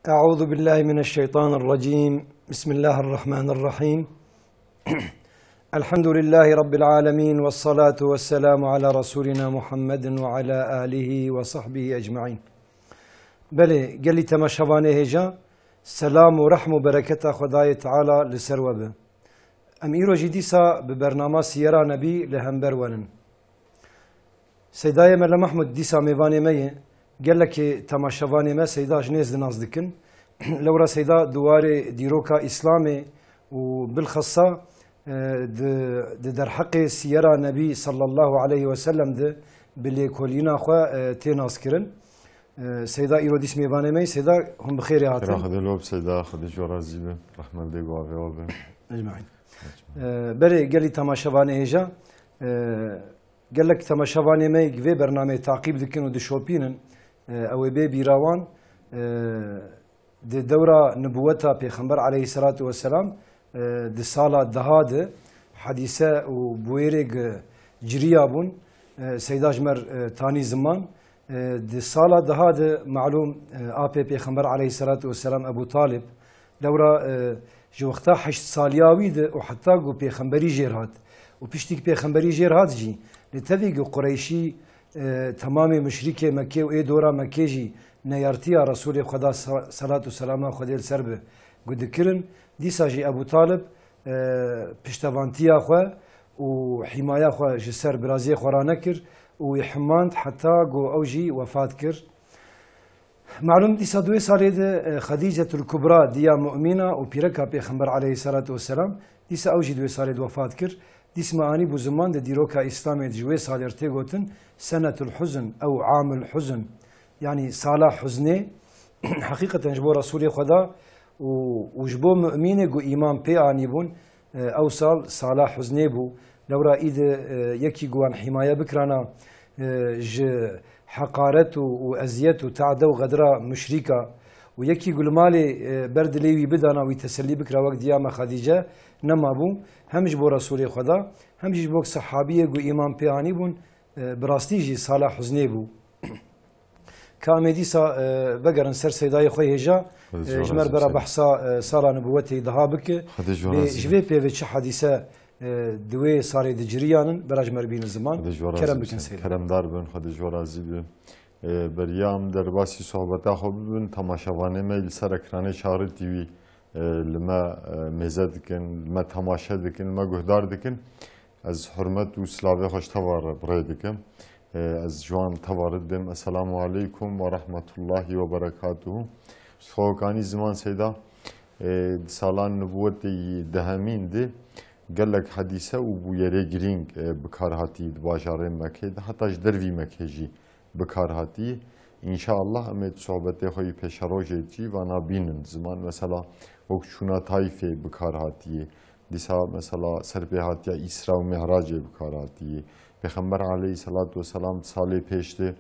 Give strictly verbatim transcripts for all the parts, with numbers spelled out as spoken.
أعوذ بالله من الشيطان الرجيم. بسم الله الرحمن الرحيم. الحمد لله رب العالمين، والصلاة والسلام على رسولنا محمد وعلى آله وصحبه أجمعين. Belê, gelî temaşevanê hêja, selam û rehm û bereketa Xwedayê Teala li ser we be. Em îro jî dîsa bi bernama Siyera Nebî li hember we nin. Seydayê Mele Mahmud dîsa mêvanê me ye. Gelekê temaşevanê me Seyda ji nêz di nas dikin. Lewra Seyda di warê dîroka Îslamê û bilxassa, e, di, di derheqê Siyera Nebî sallallahu aleyhi ve sellem de bi lêkolîna xwe, e, tê naskirin. E, Seyda îro dîs mêvanê me ye. Seyda, hûn bi xêrê hatin. Xêra Xwedê li we be Seyda, Xwedê ji we razî be. Rehmet dê gavê we be. Ecmaîn. E, berê gelî temaşevanê hêja, e, Gelek temaşevanê me yek vê bernameyê taqîb dikin û dişopînin, e, ew ê bê bîra wan, e, di dewra nibûweta Pêxember aleyhisselatu vesselam, e, di sala deha de hedîse û bûyerê gi ciriya bûn, e, Seyda ji mer, e, tanî ziman, e, di sala deha de malûm, e, apê Pêxember aleyhisselatu vesselam Ebu Talib, Lewra, e, ji wexta heşt saliya wî de û heta ku pêxemberî jêr hat û piştî ku pêxemberî jêr hat jî, li tevî ku Qureyşî, e, temamê muşrîkê Mekkê û ê dora Mekkê jî neyartiya Resûlê Xweda sa-, selat û selama Xwedê li ser be, ku dikirin, dîsa jî Ebû Talib, e, piştevantiya xwe û hîmaya xwe ji ser biraziyê xwe ranekir û wî himand heta ku ew jî wefat kir. Malûm dîsa di wê salê de, e, Xedîcetul Kubra diya mumîna û pîreka Pêxember aleyhisselatu vesselam, dîsa ew jî di wê salê de wefat kir. Dîs me anî bû ziman de dîroka Îslamê de ji wê salê re tê gotin Senetul Huzn ew Amul Huzn, yanî sala huznê. Heqîqeten ji bo Resûlê Xweda û, û ji bo mumînê ku îman pê anîbûn, E, ew sal sala huznê bû. Lewra îdî, e, yekî ku wan hîmaye bikirana, e, ji heqaret û, û eziyet û te'de û xedira muşrîka û yekî ku li malê, e, ber dilê wî bidana, wî tesellî bikira wek diya me Xedîce nemabû. Hem ji bo Resûlê Xweda, hem jî ji bo sehabiyê ku îman pê anîbûn, e, bi rastî jî sala huznê bû. Ka em ê dîsa, e, vegerin ser seydayê xwe hêja, Xwedê ji e, ji wan me re razî bera be. Behsa, e, sala nibûwetê daha bike. Xwedê ji wan Bê, razî ji be. Vê pêvê çi hedîse, e, di wê salê de ciriyanin, bera ji me re bînin ziman. Xwedê ji wan razî Kerem be bikin Hüseyin. Seyda. Keremdar bin, Xwedê ji wan razî be. E, beriya em derbasî sohbeta xwe bibin, temaşevanê me li ser ekranê Çağrı T V, e, li me, e, mêze dikin, li me temaşe dikin, li me guhdar dikin. Ez hurmet û silavê xwe ji teva re bi rê dikim. Ez ji wan teva re dibêm, Esselamu aleykum ve rahmetullahi ve berekatuhu. Xwe kanî ziman Seyda, e, di salan nibûwetê yî dehemîn de gelek hedîse û bûyerê girîng, e, bi kar hatî di bajarê Mekkê de, heta ji dervî Mekkê jî bi kar hatî. Înşaallah em ê di sohbetê xwe yî pêşerojê jî vana bînin ziman. Mesela wek çûna Taîfê bi kar hatiye. Dîsa mesela serpêhatiya Îsra û Mi'racê bi kar hatiye. Pêxember aleyhisselatu vesselam di salê pêş de,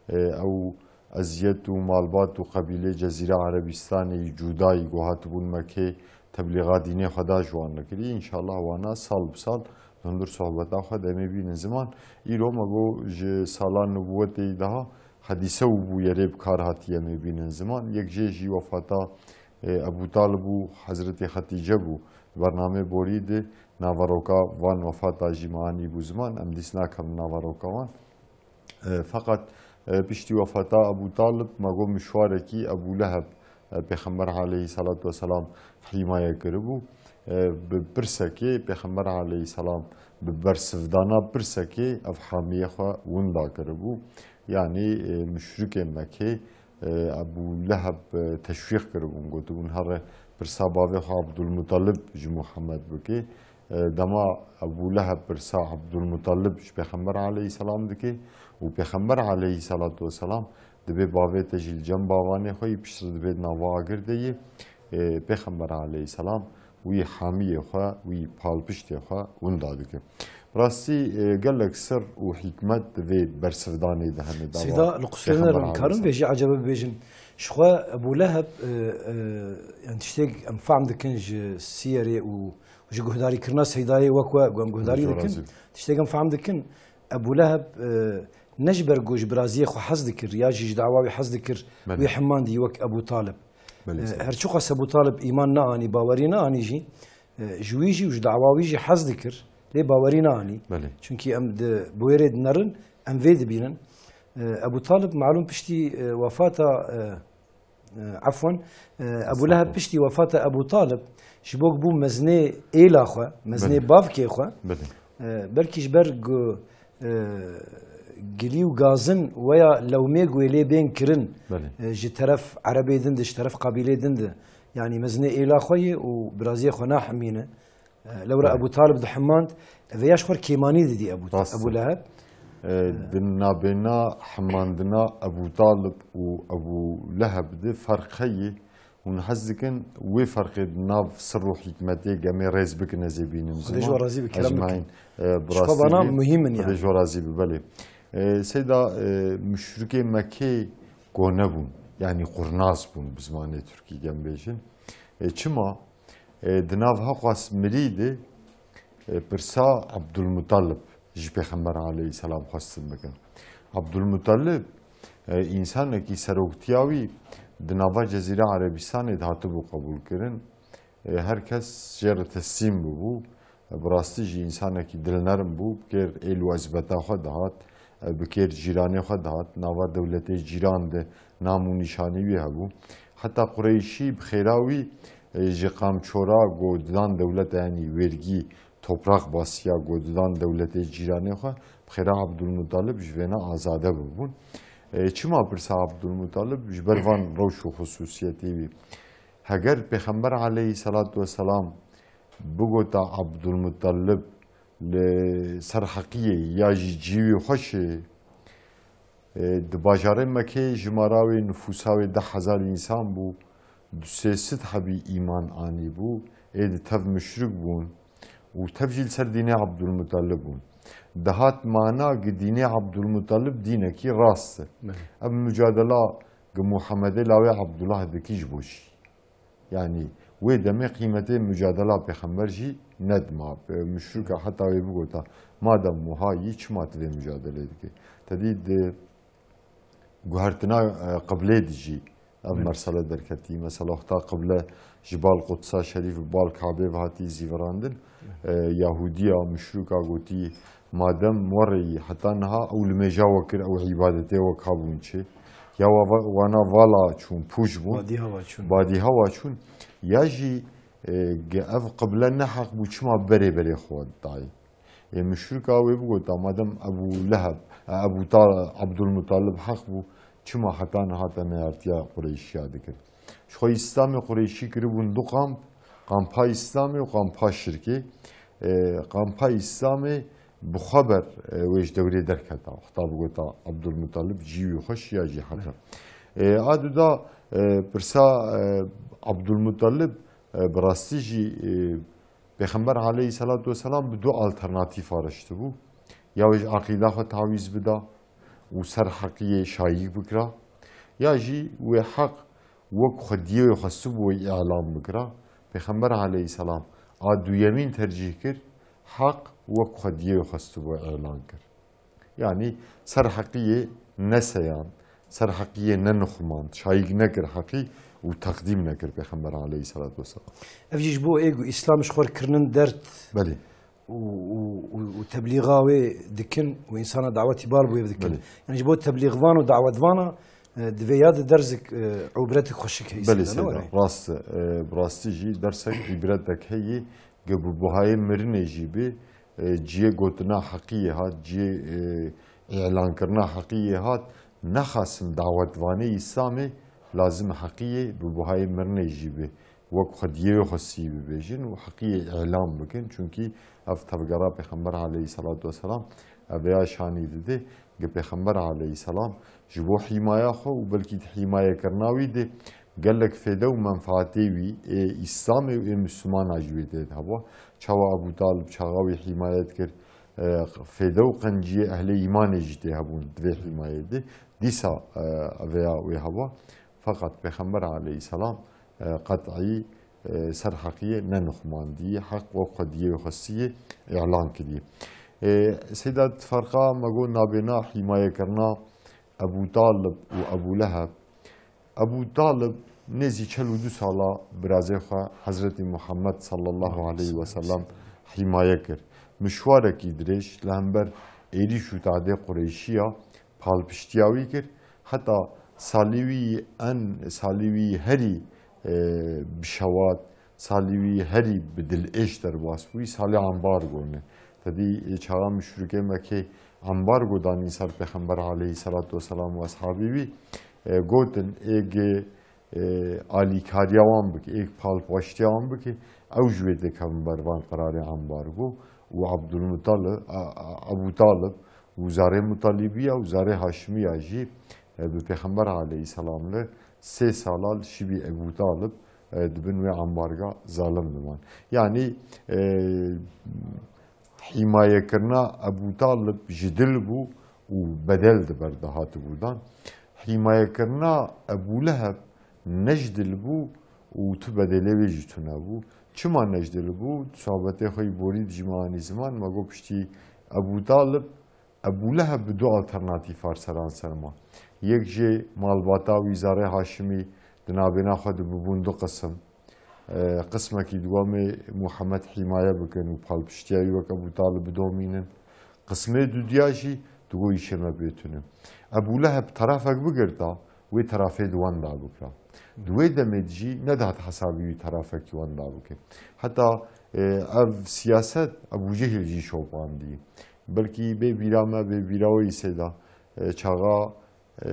e, ew eziyet û malbat û qebîlê Cezîra Erebîstanê yî Cûdayî ku hatibûn Mekkê teblîxa dînê xwe da ji wan re kirî. Înşallah wana sal bi sal li hundir sohbeta xwe de em ê bînin ziman. Îro me got ji salan nubûwetê yî daha hedîse û bûyerê bi kar hatiye em ê bînin ziman. Yek jê jî wefata, e, Ebû Talib û Hezretê Xetîce bû. Bernamê borî de naveroka van wefata jî me anî bû ziman. Em dîs nakem naveroka wan. E, feqet, e, piştî wefata Ebû Talib, me got mişwarekî Ebû Leheb, e, Pêxember aleyhisselatu vesselam hîmaye kiribû. E, bi pirsekê Pêxember aleyhisselam, bi bersivdana pirsekê ev hamiyê xwe winda kiribû. Yanî, e, muşrikên Mekkê, e, Ebû Leheb, e, teşwîq kiribûn, gotibûn, here pirsa bavê xwe Abdulmutalib ji Muhammed bike. E, dema Ebû Leheb pirsa Abdulmutalib ji Pêxember aleyhisselam dike û Pêxember aleyhisselatu vesselam dibê bavê te jî li cem bavanê xwe yî, piştre dibê di nava agir de yî, e, Pêxember aleyhisselam wî hamiyê xwe, wî palpiştê xwe winda dike. Bi rastî, e, gelek sir û hikmet di vê bersivdanê de hene. Seyda, li qusûrê Pêxember nerin, karin aleyhisselam. Vê jî ecebe bibêjin. Ji xwe Ebû Leheb, e, e, yani tiştek em fehm dikin ji siyerê û ji guhdarîkirina Seydayê wek we ku em guhdarî Zor dikin, azî. Tiştek em fehm dikin, Ebû Leheb, e, ne ji ber ku ji biraziyê xwe hez dikir, ya jî ji dawa wî hez dikir, Belê. Wî himandî wek Ebû Talib. Belê, E, seyda. Her çiqas Ebu Talib îman neanî, bawerî neanî jî, e, ji wî jî û ji dawa wî jî hez dikir, lê bawerî neanî. Belê. Çunkî em di bi wê rê dinerin, em vê dibînin. E, Ebu Talib, malûm, piştî, e, wefata, e, e, efwen, e, Ebu Leheb piştî wefata Ebu Talib ji bo ku bû mezinê êla xwe, mezinê Belê. bavkê xwe, Belê. e, belkî ji ber ku, e, gilî û gazin weya lewmê ku wê lê bên kirin, Belê. e, ji teref Erebê din de, ji teref qabîlê din de, yanî mezinê êla xwe ye û biraziyê xwe nahimîne. E, lewra Belê. Ebu Talib dihimand, vêya ji xwe kêmanî didî Ebu, Rast e. Ebu Leheb. E, di nabêna himandina Ebu Talib û Ebu Leheb de ferq heye. Hûn hez dikin wê ferqê di nav sir û hikmetê gemê rêz bikin, ez ê bînim Xwedê ji ziman. we razî be, kerem bikin. Ecmaîn, e, bi Ji xwe rastî bana jî muhîm in Xwedê yani. ji we razî be, belê. E, seyda, e, muşrikê Mekê gone bûn, yanî qurnaz bûn bi zimanê Tirkî gem bêjin. E, çima? E, di nav heqas mirî de, e, pirsa Abdulmutalib ji Pêxember aleyhisselam xwestin bikin. Abdulmutalib, e, însanekî seroktiya wî di nava Cezîra Erebistanê de hatibû qebûlkirin. E, her kes jê re teslîm bibû. E, bi rastî jî însanekî dilnerm bû, bi kêr êl û ezbeta xwe dihat, e, bi kêr cîranê xwe dihat, nava dewletê cîran de nam û nîşanî wî hebû. Heta Qureyşî bi xêra wî, e, ji qamçora ku didan dewleta, yanî wêrgî, topraq basiya ku didan dewletê cîranê xwe, bi xêra Abdulmutalib ji vêna azade bibûn. E, çima pirsa Abdulmutalib? Ji ber van rewş û xusûsiyetê wî. Heger Pêxember aleyhisselatu vesselam bigota Abdulmutalib li ser heqiyê ya jî cî wî xweş e, e, di bajarê Mekê jimara wê, nifûsa wê deh hezar însan bû, du sê sed hebî îman anîbû, ê di tev muşrik bûn û tev jî li ser dînê Abdulmutalib bûn. Dihat mana gi dînê Abdulmutalib dînekî rast e. Belê. Ev mucadela gi Muhammedê lawê Abdullah dikî ji bo çi? Yanî wê demê qîmetê mucadela pêxember jî nedima. Muşrika heta wê bigota, madem wiha yî, çima tu vê mucadelê dikî? Te dî di guhertina, e, qiblê de jî ev Belê. mersele derketî. Mesela wexta qible ji bal Qudsa Şerîf, bal Kabê ve hatî zîvirandin, e, Yahudiya, muşrika gotî, madem werê yî heta niha ew limêja we kir, ew îbadetê we ka bûn çi? Ya wa va-, wana vala çûn, pûç bûn. Badîha wa çûn. Badîha wa çûn. Ya jî, e, ge ev qible ne heq bû, çima berê berê xwe dayê? Ê muşrika wê bigota, madem Ebû Leheb, e, Ebû Ta-, Abdulmutalib heq bû, çima heta niha te neyartiya Qureyşiya dikir? Ji xwe Îslamê Qureyşî kiribûn du qamp, qampa Îslamê û qampa şirkê. E, qampa Îslamê bi xwe ber, e, wê ji dewrê derketa, wexta bigota Abdulmutalib cî wî xweş ya jî heq e. E, a duda, e, pirsa, e, Abdulmutalib, e, bi rastî jî, e, Pêxember aleyhisselatu vesselam bi du alternatîfa re şitibû. Ya wê ji aqîda xwe tawîz bida û ser heqiyê şayîk bikira, ya jî wê heq wek xwediyê wê xwestibû wê îlan bikira. Pêxember aleyhisselam a duyemîn tercîh kir, heq wek xwediyê wê xwestibû wê îlan kir. Yanî ser heqiyê neseyan, ser heqiyê nenixumand, şayîk nekir heqî û teqdîm nekir Pêxember aleyhisselatu vesselam. Ev jî ji bo ê ku Îslam ji xwe re kirinin dert Belê. û, û, û, û teblîxa wê dikin û însana dawetî bar bi wê dikin. Belê. Yanî ji bo teblîxvan û dawetvana, e, divê ya di derzik, e, ubretik xweşik heyî Belê seyda, ne seyda, were? Rast e. E, bi rastî jî dersek îbretek heye, ge bi buhayê mirinê jî bi, e, ciyê gotina heqiyê hat, ciyê, e, îlankirina heqiyê hat, nexasim dawetvanê Îslamê lazim heqiyê bi buhayê mirinê jî bi. Wek xwediyê wê xwestî bibêjin û heqiyê îlan bikin. Çunkî ev tevgera Pêxember aleyhisselatu vesselam ev ya şanî dide. Ge Pêxember aleyhisselam ji bo hîmaya xwe û belkî di hîmayekirina wî de gelek fêde û menfaatê wî ê Îslamê û ê Mislimana jî wê tê de hebû. Çawa Ebû Talib çaxa wî hîmayet kir, e, fêde û qenciyê ehlê îmanê jî tê hebûn di vê hîmayê de. Dîsa, e, vêya wê hebû. Feqet Pêxember aleyhisselam, e, qet'î, e, ser heqiyê nenixumandî, heq wek xwediyê wê xwestiyê îlan kirî. E, seyda, ferqa me got nabêna hîmayekirina Ebû Talib û Ebû Leheb. Ebû Talib Nêzî çel û du sala birazê xwe Hezretî Muhammed sallallahu aleyhi ve sellem hîmaye kir. Mişwarekî dirêj li hember êrîş û tehdê Qureyşiya palpiştiya wî kir. Heta salî wî en, salî wî herî, e, bi şewat, salî wî herî bi dilêş derbas bûyî, salê ambargo ne. Tedî, e, çaxa müşrikê Mekkê ambargo danîn ser Pêxember aleyhisselatu vesselam û eshabî wî, e, gotin, ê gê, e, alîkariya wan bike, ê palpaştiya wan bike, ew ji wê dikevin ber van qirarê ambargo û Abdulmutalib, a, a, Ebu Talib û zarê Mutalibiya û zarê Haşimiya jî, e, bi Pêxember aleyhisselam li sê sala li şibî Ebu Talib, e, di bin wê ambarga zalim diman. Yanî, e, hîmayekirina Ebu Talib ji dil bû û bedel di ber de hatibû dan. Hîmayekirina Ebu Leheb ne ji dil bû û tu bedelê wê jî tune bû. Çima ne ji dil bû? Sohbetê xwe yî borî dijî me anî ziman, me got piştî Ebu Talib, Ebu Leheb bi du alternatîf ar seran ser ma. Yek jê malbata wî zarê Haşimî di nabêna xwe de bibûn du qisim. E, qismekî dibamê Muhammed hîmaye bikin û palpiştiya wî wek Ebu Talib bidomînin. Qismê dudiya jî digo îşê me bê tune. Ebu Leheb terafek bigirta, wê terafê di wenda bikira. Di wê demê de jî nedihat hesabî wî terafekî wenda bike. Heta, e, ev siyaset Ebu Cehil jî şopandî. Belkî bê bîra me, bê bîra we yî Seyda, e, çaxa, e,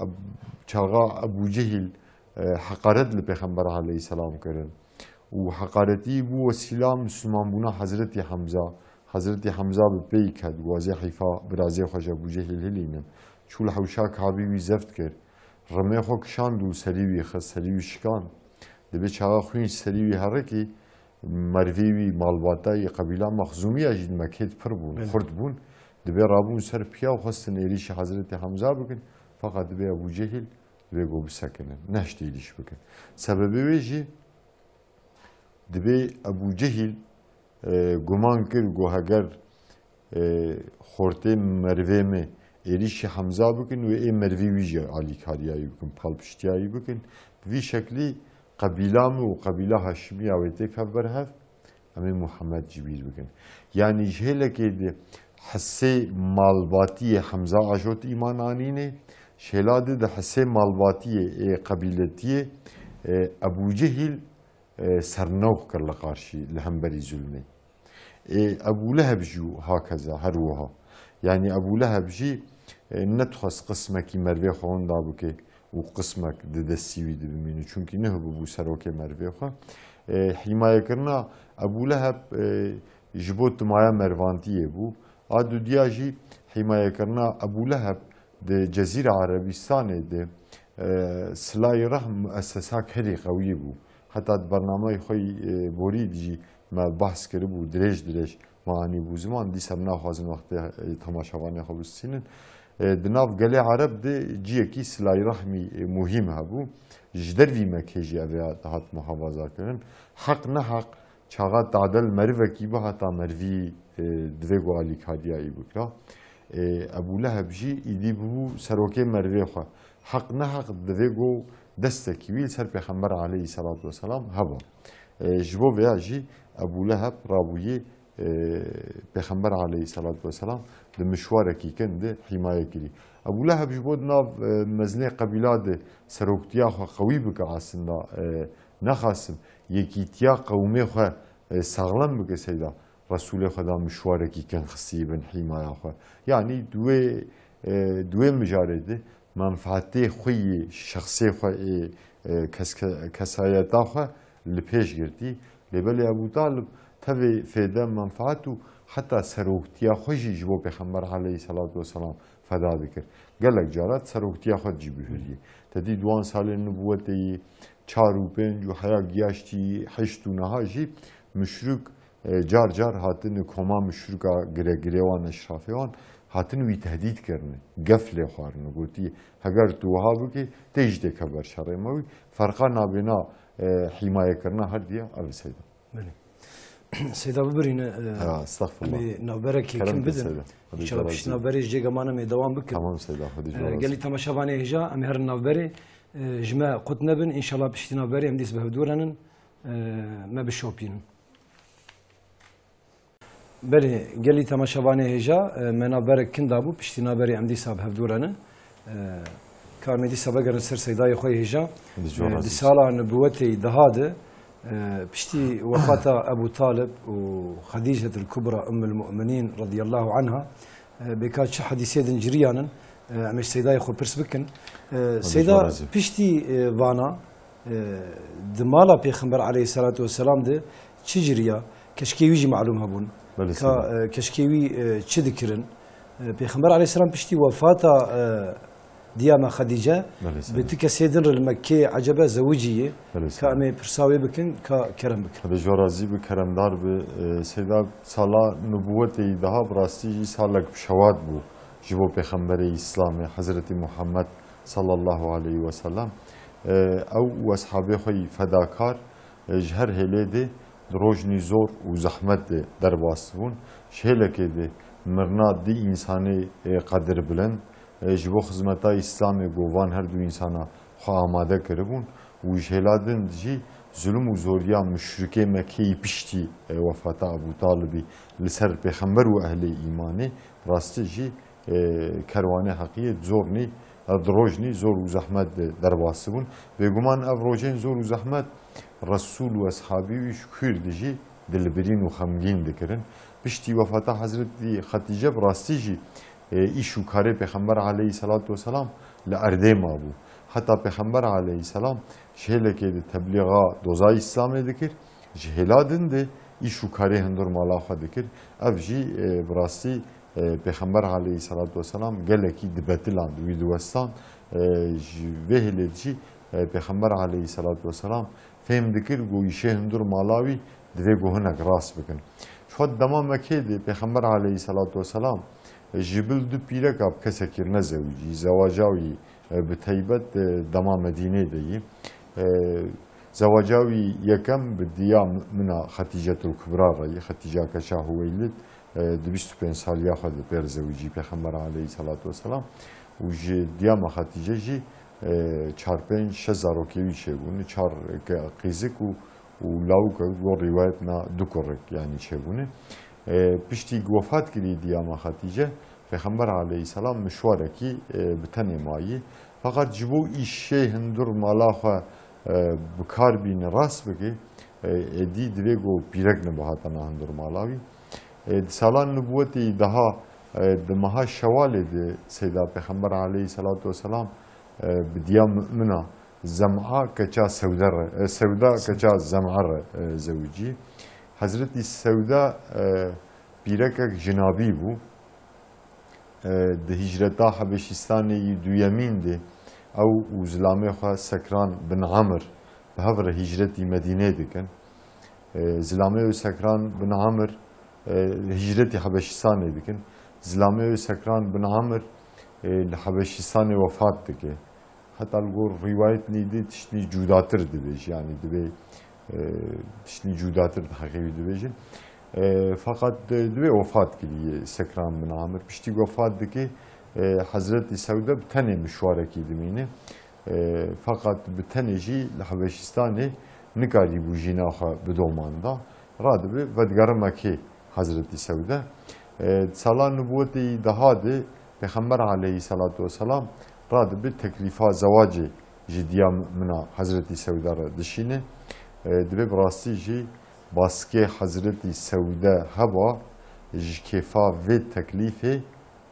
Eb-, çaxa Ebû Cehîl, e, heqaret li Pêxember aleyhisselam kirin û heqaretî bû wesîla misilmanbûna Hezretî Hemza. Hezretî Hemza bi pêy ket, wazê heyfa birazê xwe ji Ebû Cehîl hilînin. Çû li hewşa Kabî wî zeft kir. Rimê xwe kişand û serî wî xist, serî wî şikand. Dibê çaxa xwîn ji serî wî herikî, mervê wî malbatayî qebîla Mexzûmiya jî di Mekkê de pir bûn, Belê. Xurt bûn. Dibê rabûn ser piya û xwestin êrîşî Hezretî Hemza bikin. Feqet dibê Ebû Cehîl dibê got bisekinin. Nehişt êrîş bikin. Sebebê wê jî dibê Ebû Cehîl, e, guman kir, got heger, e, xortê mervê me êrîşî Hemza bikin, wê ê mervê wî jî alîkariya wî bikin, palpiştiya wî bikin. Bi vî şeklî qebîla me û qebîla Haşimiya wê têke ber hev, em ê Muhammed ji bîr bikin. Yanî ji hêlekê di hisê malbatiyê Hemza ajot îman anînê, ji hêla di di hisê malbatiyê ê qebîletiyê, e, Ebû Cehîl, e, sernox kir li qarşî, li hemberî zulmê. Ê, Ebû Leheb jî hakeza, her wiha. Yanî Ebû Leheb jî, e, nedixwest qismekî mervê xwe winda bike û qismek di destî wî de bimîne. Çunkî nihibûbû serokê mervê xwe. E, hîmayekirina Ebû Leheb, e, ji bo timaya mervantiyê bû. A dudiya jî hîmayekirina Ebû Leheb di Cezîra Erebîstanê de, e, Silayî Rehm muessesa kerî qewî bû. Heta di bernameyê xwe yî, e, borî de jî me behs kiribû, dirêj dirêj me anîbû ziman, dîsa em naxwazin wextê, e, temaşevanê xwe bistînin. E, di nav gelê Ereb de ciyekî Silayî Rehmî, e, muhîm hebû. Ji dervî Mekkê jî ev ê hat muhafaza kirin. Heq neheq, çaxa tadel merivekî bihata merivî, e, divê ku alîkariya wî bikira. E, Ebû Leheb jî îdî bûbû serokê merivê xwe. Heq neheq divê ku destekî wî li ser Pêxember aleyhisselatu vesselam heba. E, ji bo vêya jî Ebû Leheb rabûyê, e, Pêxember aleyhisselatu vesselam di mişwarekî kin de hîmaye kirî. Ebû Leheb ji bo di nav, e, mezinê qebîla de seroktiya xwe qewî bike aslında, e, nexasim yekîtiya qewmê xwe, e, saxlem bike Seyda. Resûlê Xweda mişwarekî kin xistî bin hîmaya xwe. Yanî di wê, e, di wê mijarê de menfaetê xwe yê şexsê xwe ê, e, keske-, kesayeta xwe li pêş girtî. Lê belê Ebû Talib tevê fêde menfaet û heta seroktiya xwe jî ji bo Pêxember aleyhisselatu vesselam feda dikir. Gelek carat seroktiya xwe jî bihuriyê. Te dî di wan salên nubûwetê yî çar û pênc û heya giyaştî heşt û niha jî muşrik, e, car car hatin koma muşrika giregirê wan, eşrafê wan, hatin wî tehdît kirine. Gef lê xwarine. Gotî, heger tu wiha bikî, tê jî têke ber şerê me wî. Ferqa nabêna, e, hîmayekirina her diya ev e Seyda. Belê. Seyda bibirîne, e, Ha, estexfirullah. Em ê navberekî Kerem kim ke bidin. Seyda. Hadi İnşallah zara piştî zî. Navberê ji cêge mane em ê dewam bikin. Tamam Seyda, hadi E, zara zî. Gelî temaşevanê hêja, em ê herin navberê. E, ji me qut nebin, înşallah piştî navberê em dîs bi hev dû renin, e, me bişopînin. Belê, gelî temaşevanê hêja, e, me navberek kinda bû, piştî navberê em dîsa bi hev dû renin. E, ka em ê dîsa vegerin ser seydayê xwe yê hêja. Di cor E, di razî. Sala nubûwetê yî daha de, e, piştî wefata Ebu Talib û Xedîcetul Kubra Ummul Mu'minîn radiyallahu anha, e, bêka çi hedîsê din ciriyanin, e, em ê ji seydayê xwe pirs bikin. E, Hadi Seyda, jor razî. Piştî, e, vana, e, di mala Pêxember aleyhissalatu vesselam de çi ciriya? Keşkê wî jî malûm hebûn. Belê Ka, Seyda. E, keşkê wî, e, çi dikirin? E, Pêxember aleyhisselam piştî wefata, e, diya me Xedîce, Belê Seyda. Bi tu kesê din re li Mekkê ecebe zewicî yê? Belê Ka Seyda. Em ê pirsa wê bikin, ka kerem bikin. Hadi jor razî bi, keremdar bi. E, Seyda, sala nubûwetê yî daha bi rastî jî salek bi şewat bû ji bo Pêxemberê Îslamê, Hezretî Muhammed sallallahu aleyhi ve sellem. E, ew û eshabê xwe yî fedakar, e, ji her hêlê de di rojnî zor û zehmet de derbas bûn. Ji hêlekê de mirina di însanê, e, qedirbilind, e, ji bo xizmeta Îslamê ku van her du însana xwe amade kiribûn û ji hêla din jî zulm û zoriya muşrikê Mekkeyî piştî, e, wefata Ebû Talibî li ser Pêxember û ehlê îmanê, rastî jî, e, kerwanê heqiyê di zornî, e, di rojnî zor û zehmet de derbas bûn. Bêguman ev rojên zor û zehmet Resûl û eshabî wî ji ku yî de jî dilbirîn û xemgîn dikirin. Piştî wefata Hezretî Xetîce bi rastî jî, e, îş û karê Pêxember aleyhisselatu vesselam li erdê mabû. Heta Pêxember aleyhisselam ji hêlekê de teblîxa doza Îslamê dikir, ji hêla din de îş û karê hundir mala xwe dikir. Ev jî, e, bi rastî, e, Pêxember aleyhisselatu vesselam gelekî dibetiland, wî diwestan, e, ji vê hêlê de jî, e, Pêxember aleyhisselatu vesselam fêm dikir ku îşê hundir mala wî divê ku hinek rast bikin. Ji xwe dema Mekkê de Pêxember aleyhisselatu vesselam, e, ji bil du pîreka bi kesekî re nezewicî, zewaca wî, e, bi teybet, e, dema Medînê de yî. E, zewaca wî yekem bi diya mumina Xetîcetul Kubra re yî, Xetîca keça Huweylid, e, di bîst û pênc saliya xwe de pê re zewicî Pêxember aleyhisselatu vesselam û ji diya me Xetîce jî, e, çar pênc şeş zarokê wî çêbûne, çar ke-, qîzik û, û lawikek, go rîwayet na du kurek, yanî çêbûne. E, piştî ku wefat kirî diya me Xetîce, Pêxember aleyhisselam mişwarekî, e, bi tenê mayî. Feqet ji bo îşê hundir mala xwe, e, bi kar bîne rast bike, e, êdî divê ku pîrek nebihata na hundir mala wî. E, di salan nubûwetê yî daha, e, di meha Şewalê de Seyda Pêxember aleyhisselatu vesselam, e, bi diya mumina Zem'a keça Sewde re, e, Sewda keça Zem'a re, e, zewicî. Hezretî Sewda, e, pîrekek jinabî bû. E, di hicreta Hebeşîstanê yî duyemîn de ew û zilamê xwe Sekran bin Amir bi hev re hicretî Medînê dikin. E, zilamê wê Sekran bin Amir, e, hicretî Hebeşîstanê dikin. Zilamê wê Sekran bin Amir, e, li Hebeşîstanê wefat dike. Heta li gor rîwayetnî de tiştnî cudatir dibêje, yanî divê, e, tiştnî cudatir di heqê wî dibêjin. E, feqet di-, divê wefat kiriye Sekran bin Amir. Piştî wefat dike, e, Hezretî Sewde bi tenê mişwarekî dimîne. E, feqet bi tenê jî li Hebeşîstanê nikarîbû jîna xwe bidomanda. Radibe vedigere Mekê Hezretî Sewde. E, di sala nubûwetê yî daha de Pêxember aleyhisselatu vesselam radibe teklîfa zewacê ji diya mumina Hezretî Sewde re dişîne. E, divê bi rastî jî baskê Hezretî Sewde heba ji kêfa vê teklîfê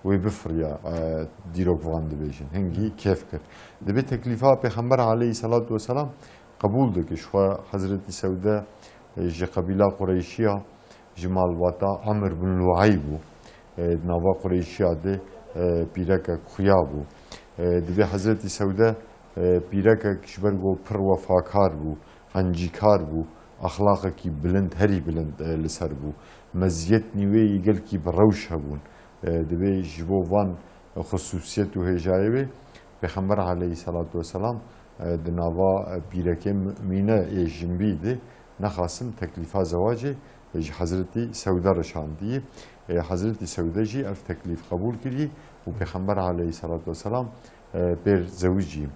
wê bifiriya, e, dîrok van dibêjin. Hingî kêf kir. Divê teklîfa Pêxember aleyhisselatu vesselam qebûl dike. Ji xwe Hezretî Sewde, e, ji qebîla Qureyşiya, ji malbata Amr bin Luay bû. E, di nava Qureyşiya de, e, pîrekek xuya bû. E, divê Hezretî Sewde, e, pîrekek ji ber ku pir wefakar bû, qencîkar bû, exlaqekî bilind, herî bilind, e, li ser bû. Meziyetnî wê yî gelkî bi rewş hebûn. E, divê ji bo van xusûsiyet û hêjayê wê Pêxember aleyhisselatu vesselam, e, di nava, e, pîrekê mumîne ê jinbî de nexasim teklîfa zewacê ji Hezretî Sewde re şandiyî. E, Hezretî Sewde jî ev teklîf qebûl kirî û Pêxember aleyhisselatu vesselam, e, pêr zewicî.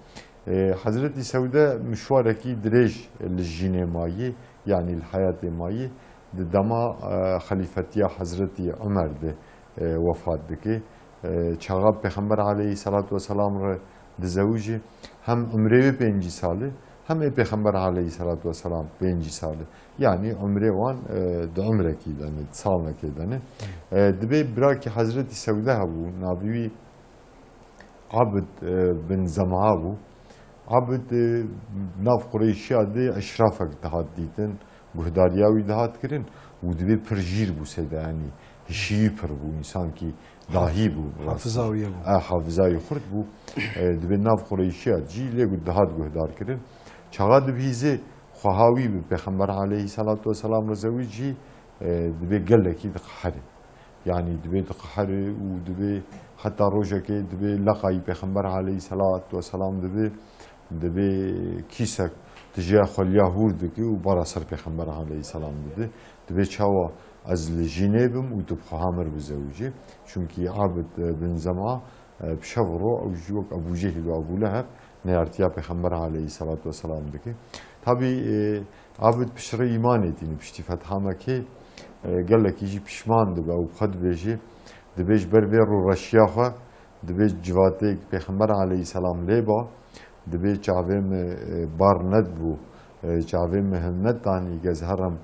E, Hezretî Sewde mişwarekî dirêj li jînê mayî, yanî li heyatê mayî, di dema, e, xelîfetiya Hezretî Umer de, e, wefat dike. E, çaxa Pêxember aleyhisselatu vesselam re dizewicî, hem umrê wê pêncî sal e, hem ê Pêxember aleyhisselatu vesselam pêncî sal e. Yanî umrê wan, e, di umrekî de ne, di salnekê de ne. E, dibê birakî Hezretî Sewde hebû, navî wî Abid, e, bin Zem'a bû. Abid, e, nav Qureyşiya de eşrafek dihat dîtin, guhdariya wî dihat kirin û dibê pir jîr bû seyde, yanî hişî wî pir bû, însankî dahî bû. Hafiza wî bû. E, hafiza wî xurt bû. E, dibê nav Qureyşiya cî lê gu-, dihat guhdar kirin. Çaxa dibihîzê xweha wî bi Pêxember aleyhisselatu vesselam re zewicî, e, dibê gelekî diqeherê. Yanî dibê diqeherê û dibê heta rojekê dibê leqayî Pêxember aleyhisselatu vesselam dibê, dibê kîsek tijîya xweliya hûr dike û bara ser Pêxember aleyhisselam dide. Dibê çawa ez li jînê bim û tu bi xweha mir bizewicî. Çunkî Abid, e, bin Zem'a, e, bi şev ro ew jî wek Ebû Cehîl û Ebû Leheb neyartiya Pêxember aleyhisselatu vesselam dike. Tabî, e, Abid piştre îmanê tîne, piştî Fetha Mekkê, e, gelekî jî pişman dibe û bi xwe dibêjê, dibê ji ber vê rûreşiya xwe, dibê civatê Pêxember aleyhisselam lê ba, dibê çavê min, e, bar nedibû, e, çavê min hin nedanî, ez herim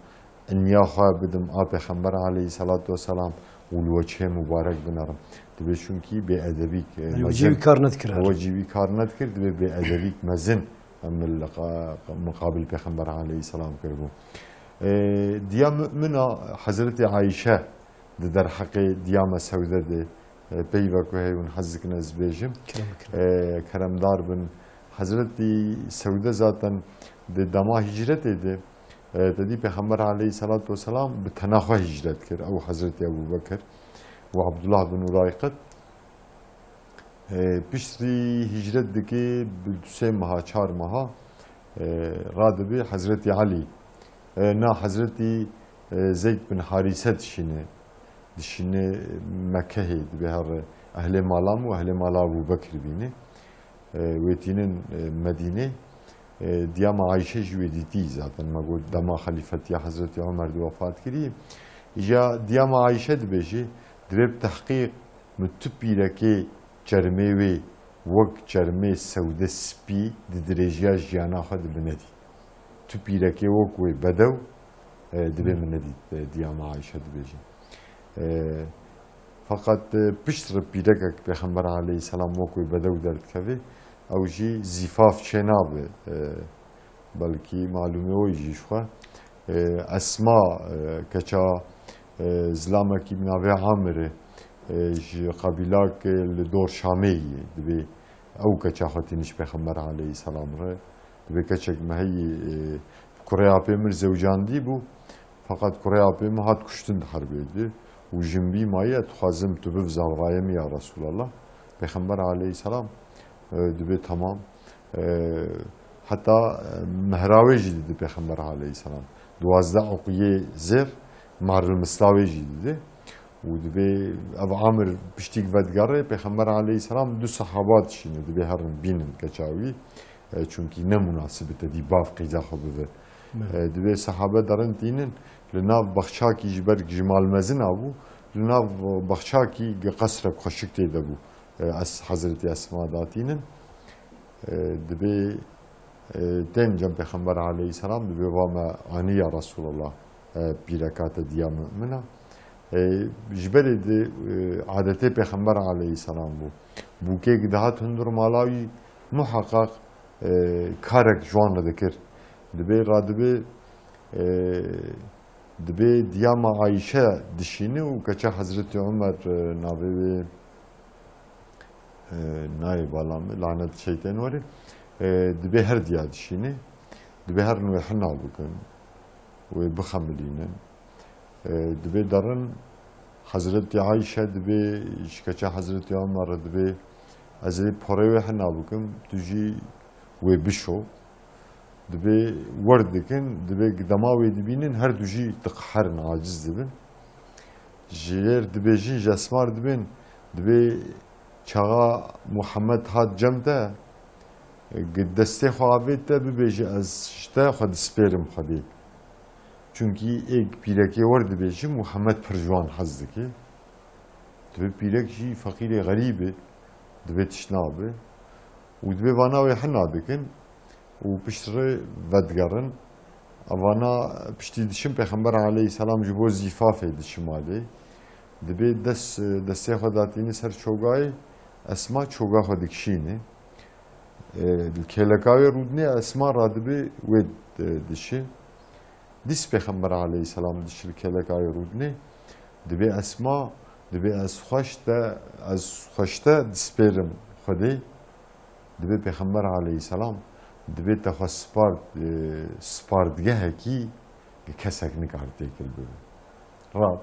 inya xwe bidim a Pêxember aleyhisselatu vesselam û li weçhê mubarek binerim. Dibê çunkî bêedebîk, e, Yanî mezin. Wecî wî kar nedikir. Wecî wî kar nedikir, dibê bêedebîk mezin em li qa-, miqabil Pêxember aleyhisselam kiribû. E, diya mumina Hezretî Ayşe di derheqê diya me Sewde de, e, peyva ku heye hûn hez dikin ez bêjim. Kerem bikin. E, keremdar bin. Hezretî Sewde zaten di dema hicretê de, e, te dî Pêxember aleyhisselatu vesselam bi tena xwe hicret kir. Ew Hezretî Ebû Bekir û Abdullah bin Urayqit. E, piştî hicret dike bi du sê meha, çar meha, e, radibe Hezretî Elî, e, na Hezretî, e, Zeyd bin Harîse dişîne, dişîne Mekkehê, dibê her ehlê mala min û ehlê mala Ebû Bekir bîne. E, wê tînin, e, Medînê. E, diya me Ayşe jî wê dîtî zaten. Me got dema xelîfetiya Hezretî Omer de wefat kirî. Îja diya me Ayşe dibêje, dibê bi tehqîq min tu pîrekê çermê wê wek çermê Sewde spî di dirêjiya jiyana xwe de min nedît. Tu pîrekê wek wê bedew, e, dibê min nedît, e, diya me Ayşe dibêje. E, Feqet, e, piştre pîrekek Pêxember aleyhisselam wek wê bedew derdikeve, ew jî zîfaf çênabe, e, belkî malûmê we jî ji xwe. E, Esma, e, keça, e, zilamekî bi navê Amir e, e, ji qebîlak, e, li dor Şamê yî, dibê ew keça xwe tîniş Pêxember aleyhisselam re. Dibê keçek me heyî, e, kurê apê min zewcandî bû. Feqet kurê apê min hat kuştin di herbê de û jin bî maye, dixwazim tu biv zavrayê min ya Resulallah. Pêxember aleyhisselam, e, dibê temam. E, heta, e, mehra wê jî didi Pêxember aleyhisselam. Duwazdeh uqiyê zêr, mahril mista wê jî didi. Û dibê ev Amir piştîk vedigere, Pêxember aleyhisselam du sehaba dişîne, dibê herin bînin keça wî. E, çunkî ne munasib e te dî bav qîza xwe bibe. Evet. E, dibê sehabe derin tînin, li nav baxçakî ji ber ji mal mezin a bû, li nav baxçakî gi qesrek xweşik tê de bû. E, es, Hezretî Esma datînin. E, dibê, e, tên cem Pêxember aleyhisselam, dibê va me anî ya Resulallah, e, pîreka te diya mumina. E, ji berê di, e, adetê Pêxember aleyhisselam bû. Bûkê ki dihat hundir mala wî muheqeq, e, karek ji wan re dikir. Dibê radibê, e, dibê diya me Ayşe dişîne û keça Hezretî Omer, e, navê wê, e, nayê bala min, lanet şeytên were, e, dibê her diya dişîne, dibê herin wê hina bikin, wê bixemilînin. E, dibê derin Hezretî Ayşe dibê ji keça Hezretî Omer re dibê, ez ê porê wê hina bikim, tu jî wê bişo. Dibê wer dikin, dibê dema wê dibînin, her du jî diqeherin, aciz dibin. Ji lêr dibêjin, ji Esmar dibên, dibê çaxa Muhammed hat cem te, Gi destê xwe avête bibêje, ez ji te xwe dispêrim Xwedê. Çunkî êk pîrekê wer dibêjim û hemed pir ji wan hez dike. Divê pîrek jî feqîrê xerîb e, divê tişt nabe. Û divê vana wê hina dikin û piştre vedigerin. Evana piştî diçin, Pêxember aleyhisselam ji bo zîfafê diçe malê. Dibê dest, destê xwe datîne ser çogayê, Esma çoga xwe dikişîne. E, li kêleka wê rûdinê Esma radibe wê, e, diçe. Dîs Pêxember aleyhisselam diçe li kêleka wê rûdinê. Dibê Esma, dibê ez xweş te, ez xweş te dispêrim Xwedê. Dibê Pêxember aleyhisselam, dibê te xwe spard, e, spardgehekî kesek nikare têkil bibe. Rab,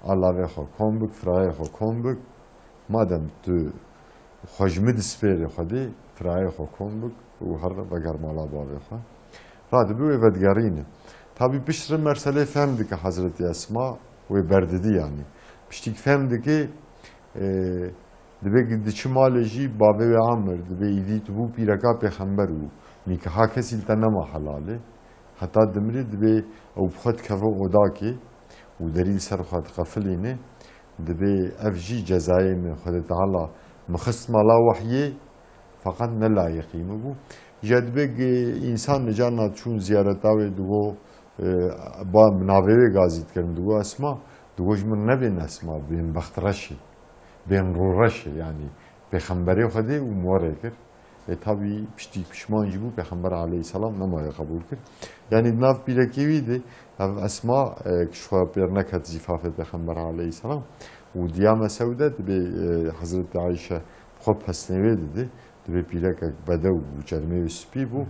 a lavê xwe kom bik, firayê xwe kom bik. Madem tu xwe ji min dispêrî Xwedê, firayê xwe kom bik û her veger mala bavê xwe. Radibe wê vedigerîne. Tabî piştre merselê fehm dike Hezretî Esma, wê berdidî yanî. Piştî ku fehm dike, e, dibê ku diçe malê jî bavê wê Amir, dibê îdî tu bû pîreka pêxember û nîkiha kesî li te nema helal e. Heta dimirê dibê ew bi xwe dikeve odakê û derî li ser xwe diqefilîne. Dibê ev jî cezayê min, Xwedê Teala min xist mala wehyê, feqet ne layiqî min bû. Îja dibê ge însan nicarna çûn ziyareta wê digo, e, ba navê wê gazî dikirin, digo Esma, digo ji min nebên Esma, bên bextreşê, bên rûreşê, yanî pêxemberê Xwedê û morê kir. E, tabî piştî pişman jî bû, Pêxember aleyhisselam nemaye qebûl kir. Yanî di nav pîrekê wî de ev Esma, e, ki ji xwe pêr neket zîfafê Pêxember aleyhisselam û diya me Sewde dibê, e, Hezretî Ayşe bi xwe pesnê wê dide, dibê pîrekek bedew bû, çermê wê spî bû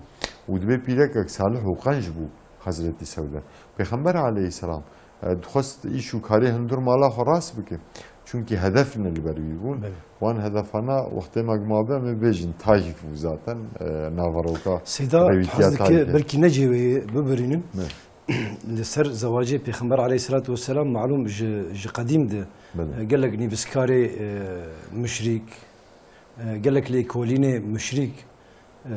û dibê pîrekek salih û qenc bû Hezretî Sewde. Pêxember aleyhisselam, e, dixwest îş û karê hundir mala xwe rast bike. Çunkî hedef ne li ber wî bûn. Belê. Wan hedefana wextê me mabe, em ê bêjin Taîf bû zaten, e, naveroka Seyda, rêwîtiya hez dike Taîfê. Belkî necê wê bibirînin. Ne. Li ser zewacê Pêxember aleyhisselatu vesselam malûm ji, ji qedîm de, Belê. e, gelek nivîskarê, e, muşrîk, e, gelek lêkolînê muşrîk, e,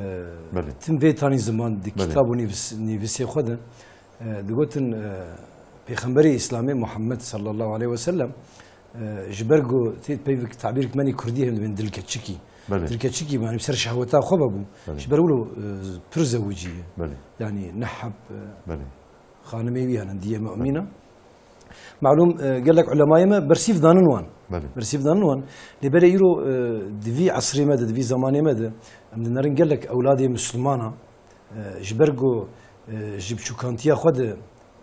Belê. tim vê tanî ziman di Belê. kitab û nivîs-, nivîsê xwe de, e, digotin, e, Pêxemberê Îslamê Muhammed sallallahu aleyhi ve sellem, e, ji ber ku tê peyvek tabîrek menî kurdî hem dibên dilkeçikî. Belê. Dilkeçikî bû, yanî bi ser şehweta xwe ve bû. Belê. Ji ber wilo, e, pir zewicî ye. Belê. Yanî neh heb, e, Belê. xanimê wî hene, diyê mumîna. Belê. Malûm, e, gelek ulemayê me bersîv danin wan. Belê. Bersîv danin wan. Lê belê îro, e, di vî esrê me de, di vî zemanê me de, em dinerin gelek ewladê Mislimana, e, ji ber ku, e, ji biçûkantiya xwe de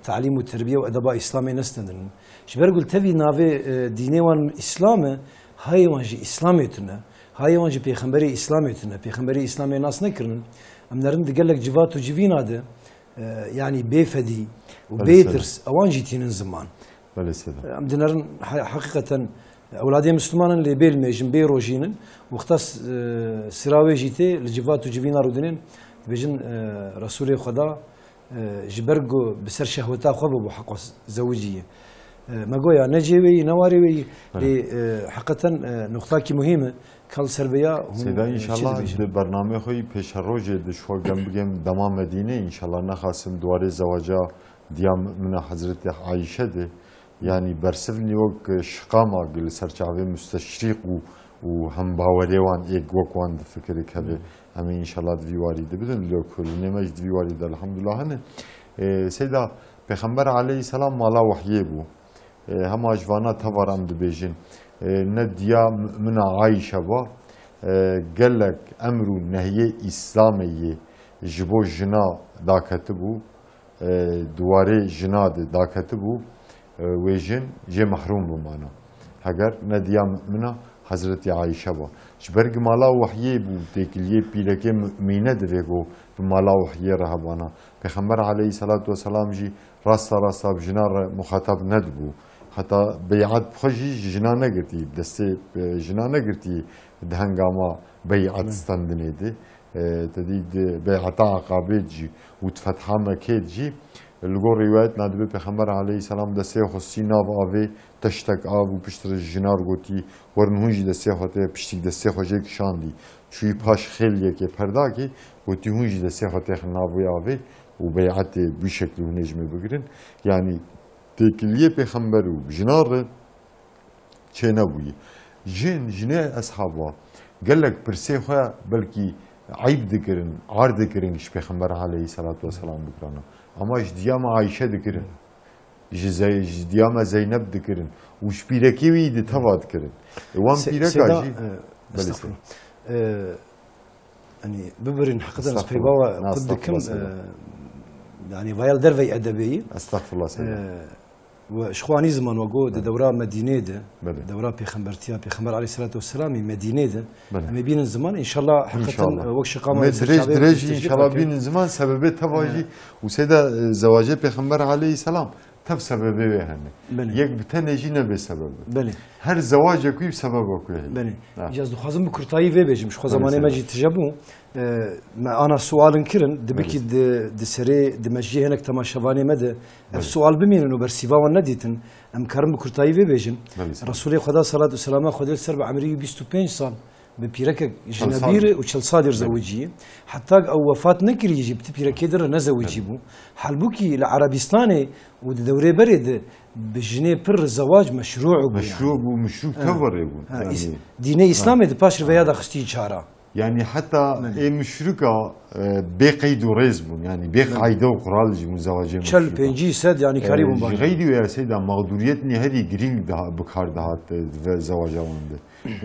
talîm û terbiye û edeba Îslamê nestendin. Ji ber ku li tevî navê, e, dînê wan Îslam e, hayê wan jî Îslamê tune, hayê wan jî Pêxemberê Îslamê tune, Pêxemberê Îslamê nas nekirinin. Em nerin di gelek civat û civîna de, e, yanî bêfedî û Belê, bêtirs, ewan jî tînin ziman. Belê, Seyda. Em dinerin he-, heqîqeten ewladê Misliman in, lê bê limêjin, bê rojîn in. Wexta s-, e, sira wê jî tê li civat û civîna rûdinên, dibêjin, e, Resûlê Xweda, e, ji ber ku bi ser şehweta xwe bû, bû heqos zewicî ye. E, me goya ne cê wê yî, ne warê wê yî, Belê. lê, e, heqeten, e, nuqtakî muhîm e. Kal ser vêya hûn, Seyda, e, çi înşallah dibêjin? Di bernameyê xwe yî pêşerojê di ji xwe gem bigem dema Medînê, înşallah nexasim di warê zewaca diya mumina Hezretî Ayşe de, yanî bersiv nî wek şiqama li ser çavê musteşrîq û, û hembawerê wan êk wek wan difikirê keve. Em ê înşallah di vî warî de bidin, lê kulînê me jî di vî warî de elhamdulillah hene. Ê, Seyda, Pêxember aleyhisselam mala wehyê bû. E, hema ji vana tevar em dibêjin, e, ne diya mumina Ayşe ba, e, gelek emr û nehyê Îslamê yê ji bo jina daketibû, e, di warê jina de daketibû, e, wê jin jê mehrûm bimana. Heger ne diya mumina Hezretî Ayşe ba. Ji ber ku mala wehyê bû, têkiliyê pîrekê mumîne divê ku bi mala wehyê re hebana. Pêxember aleyhisselatu vesselam jî rasta rasta bi jina re muxatab nedibû. Heta bey'et bi xwe jî ji jina negirtî, bi destê, e, jina negirtî di hengama bey'et Hı. stendinê de. E, te dî di bey'eta Aqabê de jî û di fetha Mekê de jî, Li gor rîwayet nadibê Pêxember aleyhisselam destê xwe stî nav avê, teştek av û piştre ji jinar gotî, "Werin hûn jî destê xwe tê", piştîk destê xwe jê kişandî. Çûyî paş xêl yekê perdakê, gotî, "Hûn jî destê xwe têxin nav wê avê û beyetê bi şeklî hûn ê ji me bigirin." Yanî têkiliyê Pêxember û jinar re çênebûyî. Jin, jinê eshaba gelek pirsê xwe belkî eyb dikirin, ar dikirin ji Pêxember aleyhisselatu vesselam bikirana. Ama ji diya me Ayşe dikirin. Ji Zey-, ji diya me Zeynep dikirin. Û ji pîrekê wî di teva dikirin. E, wan Se-, pîreka Seyda, jî, e, belê estexfirullah. Seyda. E, Hani bibirin heqeten ez Estağfurullah. Peyva we Na, qut dikim, estağfurullah, Seyda. E, yani vayal dervey edebeyî. Estağfurullah, Seyda. E, we ji xwe anî ziman we got di Evet. dewra Medînê de, Belê. dewra pêxembertiya, Pêxember aleyhisselatu vesselamî Medînê de. Belê. Em ê bînin ziman, inşallah heqeten, İnşallah. e, wek şiqama Me ser dirêj, çavê dirêj, bistêjî inşallah, bike. Bînin ziman, sebebê teva Evet. jî û Seyda, e, zewacê Pêxember aleyhisselam tev sebebê wê hene. Belê. Yek bi tenê jî ne bê sebeb. Belê. Her zewacek wî bi sebeba ku heye. Belê. Ha. Îca ez dixwazim bi kurtayî vê bêjim. Ji xwe Belê, zemanê me Seyda. jî tije bû. E, me ana sualin kirin. Dibikî Belê. di, di serê, di mecliyê hinek temaşevanê me de ev Belê. sual bimînin û bersîva wan nedîtin. Em karin bi kurtayî vê bêjin. Belê, Seyda. Resûlê Xweda salat û selama Xwedê li ser bi emrî wî bîst û pênc sal. Bi pîrekek Çil jinebîr salî. û çil salî Belê. zewicî. Heta ew wefat nekirî jî bi ti pîrekê din re nezewicî Belê. bû. Halbûkî li Erebîstanê û di dewrê berê de bi jinê pir zewac meşrû bû Meşrû yani. bû, meşrû Ha. tev re bû. Ha, Yani, îs-, dînê ha. Îslamê di paş riveya de xistî çara. Yani heta Belê. ê muşrika, e, bê qeyd û rêz bûn. Yani bê Belê. qayde û qural jî bûn zewacê Çel, muşrika. pêncî sed yani E, karî bûn ji bak. xeyrî wê ya Seyda mağduriyet nî herî girîng daha bi kar dihat, e, ve zewaca wan de.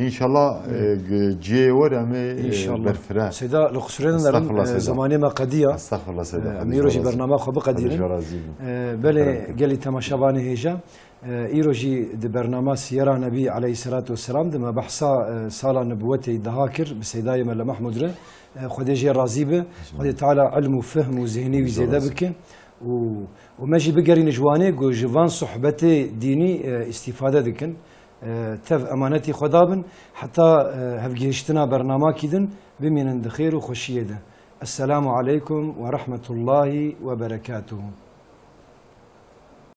İnşallah, e, g-, cihê wer em ê, e, İnşallah. berfire. Seyda, li qusurê nerin, Estağfurullah, e, Seyda. zemanê me qediya. Estağfurullah, Seyda. E, em Xwedê îro jî razî bernama xwe bikedirin. Xwedê jî razî bin. E, belê, Kerem kir. gelî temaşevanê hêja. E, îro jî di bernama Siyera Nebî aleyhisselatu vesselam de me behsa, e, sala nibûwetê daha kir bi Seydayê me li Mahmud re. E, Xwedê jê razî be. Xwedê Teala ilm û fihm û zihnî wî Xwedê zêde razî. bike. Û, û me jî bigerîne ji wanê ku ji van sohbetê dînî, e, îstîfade dikin. E, tev emanetî xwe dabin, heta, e, hevgihiştina bernamakî din bimînin di xêr û xweşiyê de. Esselamu aleykum ve rahmetullahi ve berekatuhu.